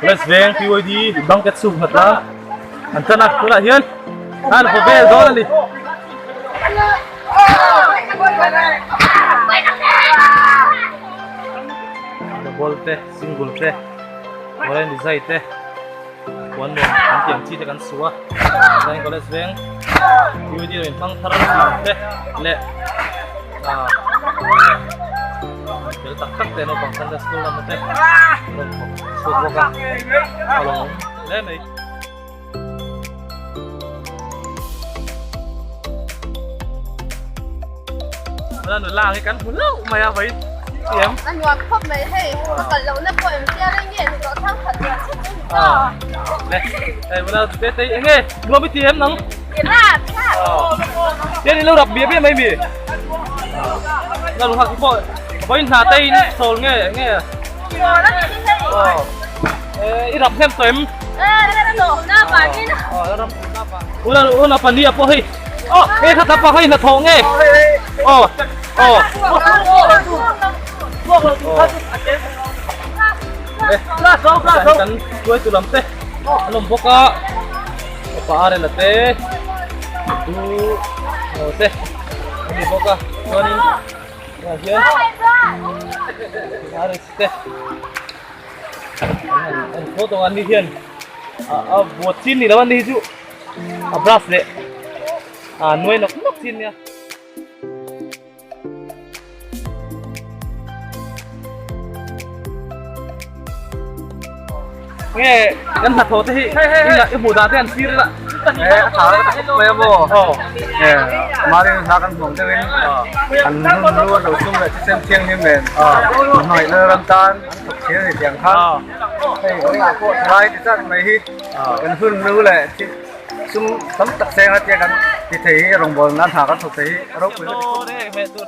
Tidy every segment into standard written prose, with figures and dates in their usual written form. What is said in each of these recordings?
West Veng PYD blanket soup nghat la an tan a tunah hian an haw vel dawn a ni. Double te single te Foreign design te puan nuam an tih ang chi te kan su a chuan college veng PYD rawn hmang thar thin te leh ah fel tak tak te naupang Sunday school lama te rawn thawk chhuak bawk a a lawmawm hle mai. Nula hi kan hmu hlauh mai a vawi thiam. A nuam khawp mai hei ka kal lohna pawh eng tia rei nge ni tawh thang khat nuam chhut mai ni ta. Le hei nula te te eng nge nuam i ti em nang? Ti rap rap. Tian in lo rap bia bia mai mi. Nula lu hak hi pawh vawi hna te in sawl nge nge. Sawl a ni hi hei. I rap hnem tawh em? Una una pali a pawh hei. Oh, he kha tapa hei hnathawh nge. Oh, oh. Kan tuai tu lam te an awm bawk a pa arel a te tu te an ni bawk a chuanin tunah hian arel te An thaw tawh a ni hian a buat chin ni lo a ni hi chu a brush leh a nuai nawk nawk chin nia. Nge kan hnathawh te hi i hmuh dan te an thlir ila. He a tha ka khawp mai a maw. He mahni hna kan hmuh ang deuhin an hun lu an lo sum leh thisen thianghlim nen hmangaihna ram tan an thawk thin a ni tih ang khan hei tunah pawh thalai ti chat mai hi kan hun lu leh sum tam tak seng a tia kan ti thei hi rawngbawl nan hna kan thawk thei hi a ropui ka ti khawp mai.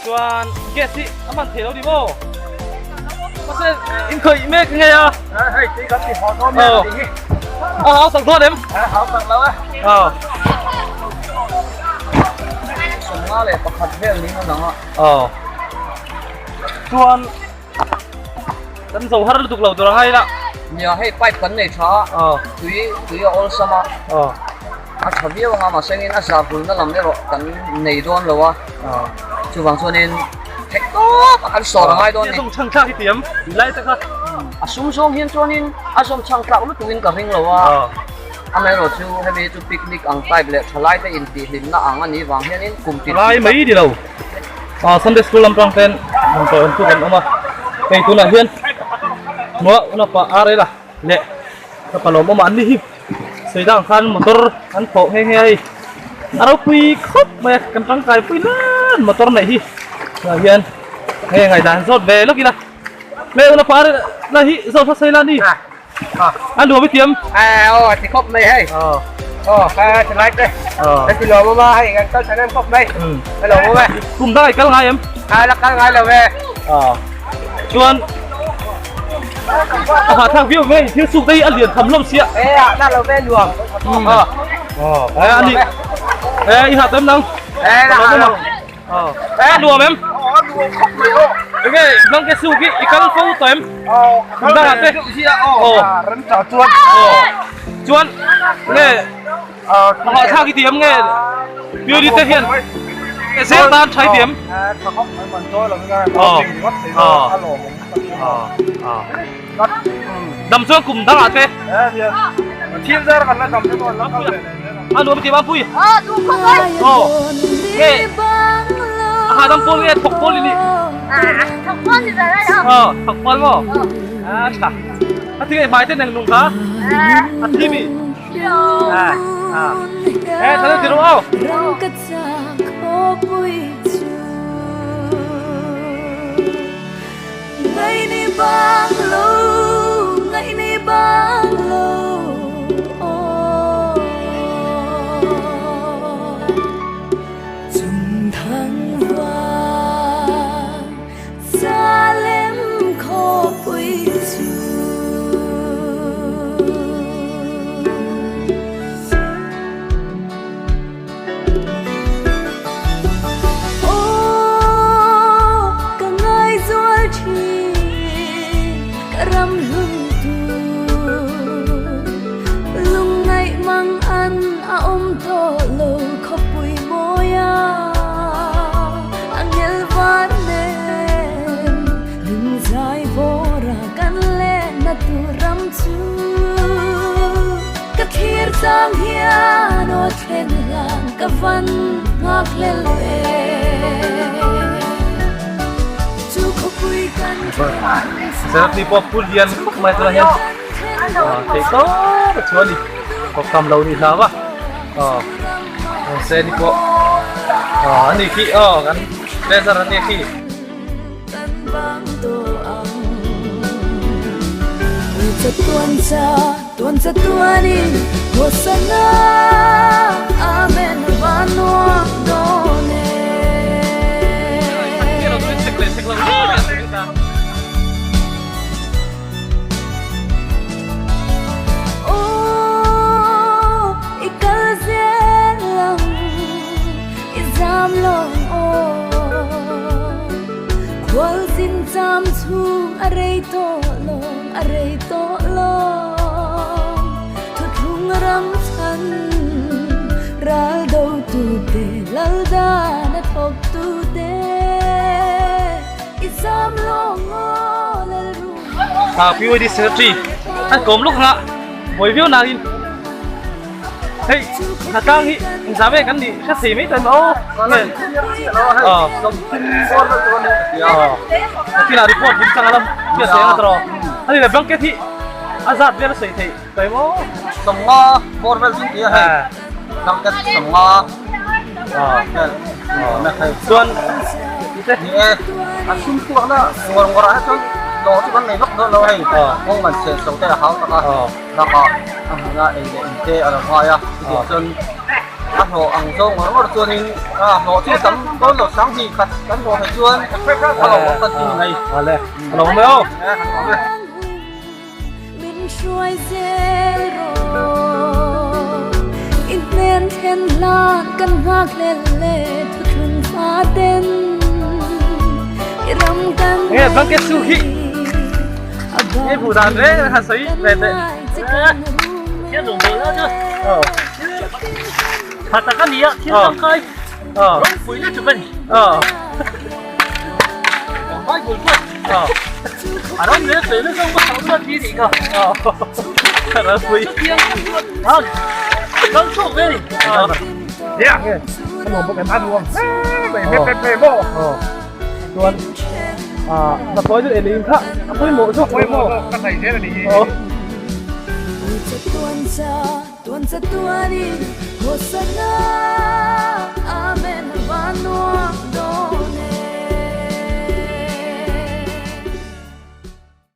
Chuan gas hi a hman thei lo ni maw? Mahse in khawih mek nge a? Hei tui kan ti haw dawn mek a nih hi. A hau tak dawn em? A hau tak lo e. Aw. 51 vel niin a lang a. Aw. Chuan kan zo har lutuk lo tur a ngai la. Nia hei pipe kan nei tha a. Aw. Tui tui a awlsam a. Aw. A tha viau anga mahse engin a zah bulna lam erawh kan nei dawn lo a, chuvang chuanin theih tawp a kan sawr a ngai dawn a ni. A zawm chhang thlak hi tiam lai te kha. A sum zawng hian chuanin a zawm chhang tlak lutukin ka ring lo a, amaherawh chu hemi hi chu picnic ang type leh thalai te intihhlimna ang a nih vang hianin kum tin Thalai mai ni lo, Sunday school lam tang ten hmun tawh awm chu kan awm a, hei tunah hian hmuah unapa Arela leh ka palawm awm a an ni hi. Sawi dang khan motor an thawh nghe nghe a hei a ropui khawp mai a kan tangkai pui nan motor neih hi tunah hian hei ngaihdan zawt ve lawk ila hmel na par la hi zawt hmasa ila ni a nuam i tiam aw ti khawp mai hei aw kha ti lai te ka ti lawm awm a hei kan kal than em khawp mai ka lawm awm e kum dang ai kal ngai em a la kal ngai lo ve chuan A hahthlak viau mai thil suk te hi a lian tham hlawm sia. E a na lo ve nuam. E ani. E i hah tem nang. E na ha lo. E nuam em. Enge nang ke suk hi i kal fo tawh em? Aw. Dang ah te. Aw. Ram chah chuan. Chuan nge a hahthlak i ti em nge Purity te hian zel tan tha i ti em? Aw. Aw. Dam chuan kum dang ah te. A nuam i ti em Ampui? Aw. Nge a hahdam pawl nge thawk pawl i nih? Aw thawk pawl maw? A tha. A thi nge hmai te neng nung kha? A thi mi? tur ram chu Ka thlir chang hian aw thlen hlan ka van nghak hlel ve Chu khawpui kan thlen Zerapni pawh phul lian khawp mai tunah hian theih tawp a chu a ni kawp tam lo ni hlau a se ni pawh a ni khi aw kan treasure a nia khi. PYD secretary an kawm lawk anga buai viau nain hei hnatlang hi engzah ve kan nih hre thei mai ta maw nakinah report hlim chang alam hriat thei anga tawh ani le blanket hi a zat vel a sawi theih tawi maw sawmnga bawr vel chu tia hei blanket sawmnga vel chuan ni e a sum tuakna ngawr ngawr ah hi chuan lawng chu kan nei vak dawn lo hei kawng man chhe chho te a hau tak a bakah a hmuna ei leh in te a lo ngai a chutiang chuan a hlawh ang zawng ngawr ngawr chuanin a hlawh chu tam dawn lo sang hnih khat kan hlawh theih chuan a lo awm kan ti ni mai. Awle a lo awm e aw. Min hruai zel rawh i hnen thlen hlan kan nghak hlel le thuthlung fa ten i ram kan Nge blanket su khi Nge bu dan reng han sawi ve teh. Thil lung bawlh na chu. Tha tak a ni a, thil tangkai ropui lutuk a ni. Bible pawh a ram leh fei na zawng ka hauh na ti nih kha. Ropui. Kal chhuak ve ni. Chuan na sawi chu ei kha a pawimawh zawk mai maw. Ka sawi zel a ni hi.